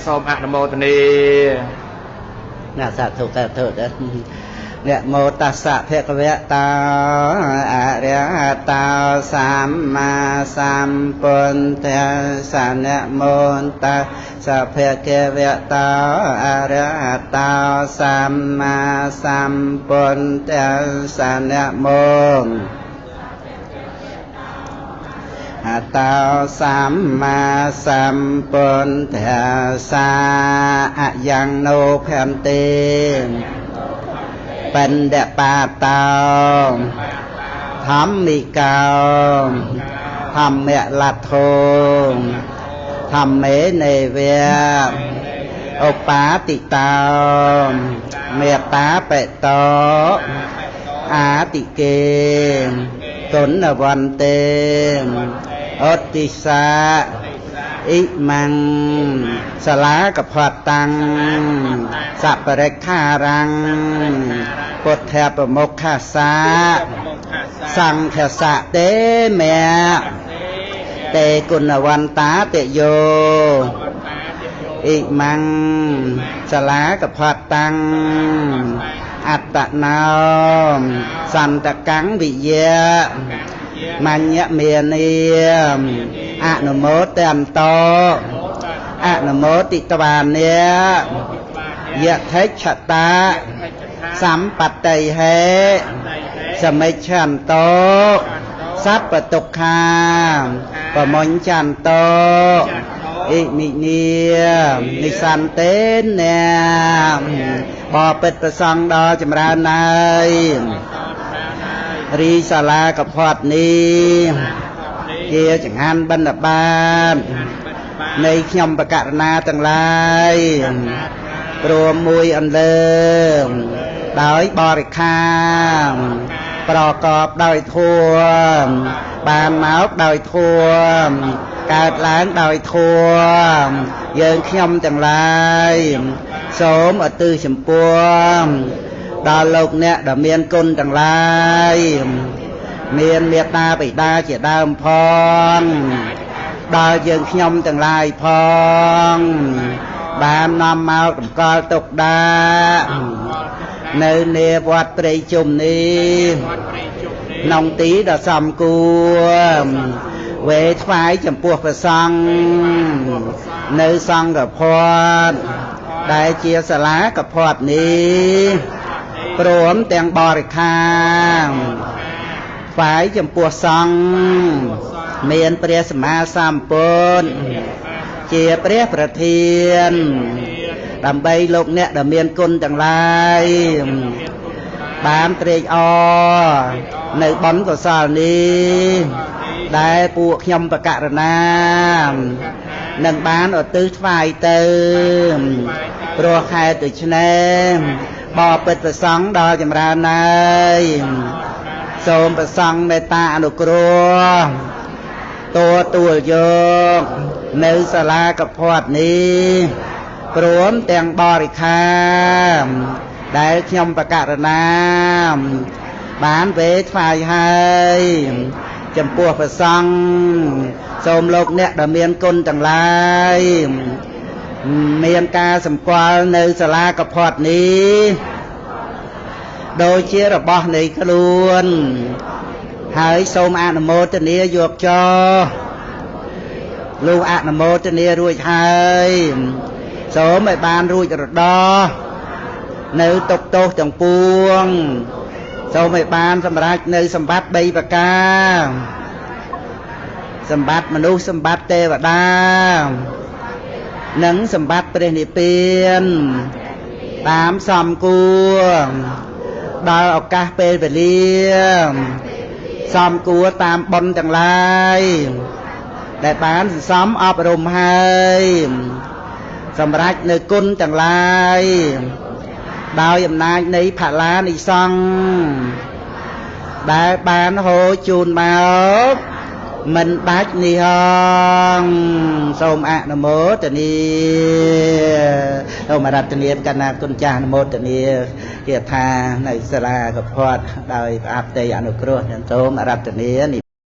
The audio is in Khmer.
សូមអនុមោទនា ណាសាធុសាធុ នមោតស្សៈភគវៈតោអរិហតោសម្មាសម្ពុទ្ធស្ស នមោតស្សៈភគវៈតោអរិហតោសម្មាសម្ពុទ្ធស្ស នមោអតោសម្មាសម្ពុទ្ធស្ស អយ៉ាងណោភន្ទេ បណ្ឌបាតោធម្មិកោធម្មលទ្ធោធម្មេនេវៈឧបាតិតោមេតាបេតោអាតិកេគុណវន្ទេ អតិសាអ៊ិមੰសាលាកផតតាំងសបរិក្ខារាំង ពុទ្ធប្រមុខសាសង្ឃសៈទេមៈតេគុណវន្តាតយោ អ៊ិមੰសាលាកផតតាំង អត្តណោសន្តកੰវិយៈមញ្ញមេនី អនុមោទន្តោ អនុមោទិត្វានិយថិឆតាសម្បត្តិហេ សមិច្ឆន្តោ សពទុក្ខាបមុញ្ចន្តោ អ៊ិមិនីនិសន្តិនេ បពិតប្រសងដល់ចម្រើនហើយ រីសាលាកផតនេះជាចង្ហាន់បណ្ឌបាតនៃខ្ញុំបករណាទាំងឡាយ ព្រមមួយអន្លើដោយបរិខា ប្រកបដោយធម៌ បានមកដោយធម៌ កើតឡើងដោយធម៌ យើងខ្ញុំទាំងឡាយសូមឧទ្ទិសចំពោះដល់លោកអ្នកដែលមានគុណទាំងឡាយ មានមេត្តាបិតាជាដើមផង ដល់យើងខ្ញុំទាំងឡាយផង បាននាំមកតម្កល់ទុកដាក់នៅនាវត្តព្រៃជុំនេះ ក្នុងទីដ៏សំគួរ វេថ្វាយចំពោះព្រះសង្ឃនៅសង្ឃភ័ណ្ឌដែលជាសាលាកភ័ណ្ឌនេះ ព្រមទាំងបរិខារ ថ្វាយចំពោះសង្ឃមានព្រះសម្មាសម្ពុទ្ធជាព្រះប្រធាន ដើម្បីលោកអ្នកដែលមានគុណទាំងឡាយបានត្រេកអរនៅបុណ្យកុសលនេះ ដែលពួកខ្ញុំបករណានឹងបានឧទ្ទិសថ្វាយទៅ ព្រោះហេតុដូច្នេះ បពិតប្រសង់ដល់ចម្រើនហើយ សូមប្រសង់មេត្តាអនុគ្រោះទទួលយកនៅសាលាកភ័ណ្ឌនេះ ព្រមទាំងបរិខារដែលខ្ញុំបករណាបានវេថ្វាយហើយចំពោះព្រះសង្ឃ សូមលោកអ្នកដែលមានគុណទាំងឡាយមានការសម្គាល់នៅសាលាកភ័ណ្ឌនេះដូចជារបស់នៃខ្លួន ហើយសូមអនុមោទនាយកចោលុះអនុមោទនារួចហើយ សូមឲ្យបានរួចរដោះនៅទុកទោសទាំងពួង សូមឲ្យបានសម្រេចនៅសម្បត្តិ3ប្រការ សម្បត្តិមនុស្ស សម្បត្តិទេវតា និងសម្បត្តិព្រះនិព្វាន តាមសំគួរដល់ឱកាសពេលវេលា សំគួរតាមបុណ្យទាំងឡាយដែលបានសន្សំអប់រំហើយ សម្រេចនៅគុណទាំងឡាយដោយអំណាចនៃផលានិសង្ឃដែលបានហូរជូនមកមិនដាច់នេះហង សូមអនុមោទនា សូមអរតនាកណ្ណាគុណចាស់ អនុមោទនាជាថានៅសាលាកផាត់ដោយព្រះអបតីអនុគ្រោះ សូមអរតនានិ